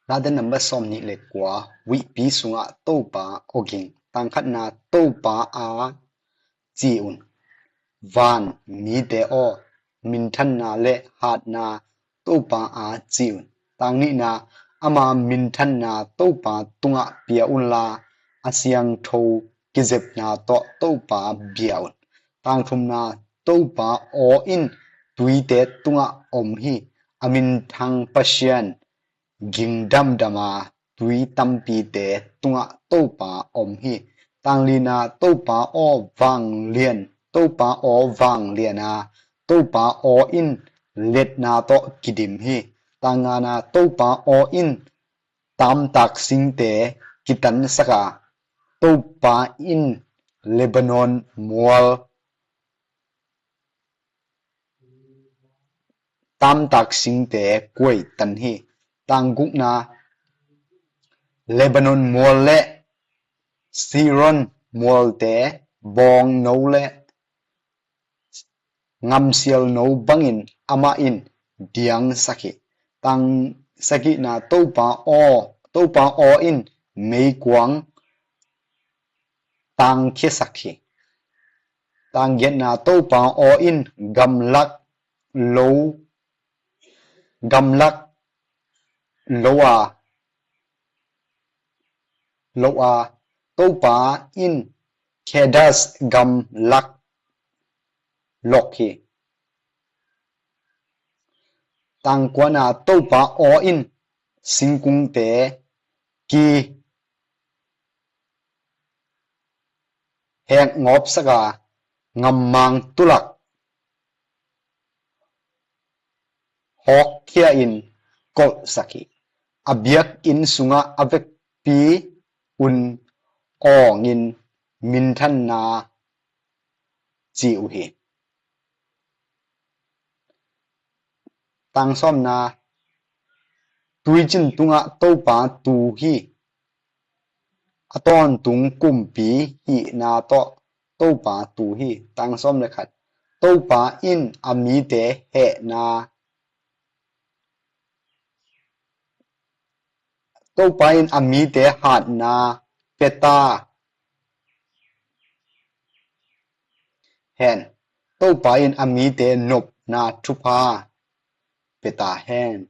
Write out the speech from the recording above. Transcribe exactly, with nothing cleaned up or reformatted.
Late number sawm nih le kua, huihpi sungah Topa awging. Tangkhatna Topa a ci un. Van mite aw, minthanna le hatna Topa a ci un. Tangnihna ama minthanna Topa tungah pia unla, a siangtho kizepna tawh Topa bia un. Tangthumna Topa aw in tuite tungah om hi. A minthang Pasian ging damdama tui tampite tungah Topa om hi. Tanglina Topa aw vanglian, Topa aw vangliana, Topa aw in letna tawh kidim hi. Tangngana Topa aw in tamtak singte kitansaka, Topa in Lebanon mual tamtak singte kuaihtan hi. Tanggukna Lebanon mual le Siron mualte bawngno le ngamsialno bangin amah in diangsak hi. Tang sagihna Topa aw, Topa aw in meikuang tangkhiasak hi. Tanggiatna Topa aw in gamlak lo, gamlak lo a, lo a, Topa in Kedas gamlak lok hi. Tangkuana Topa aw in singkungte ki hekngawpsaka, ngammang tulak hawkkhia in kolhsak hi. A biakinn sungah a vekpi un awngin minthanna ci uh hi. Tangsawmna tuicin tungah Topa tu hi. A tawntung kumpi hihna tawh Topa tu hi. Tangsawm le khat Topa in a mite hehna, Topa in a mite hatna peta hen. Topa in a mite nopna thupha peta hen.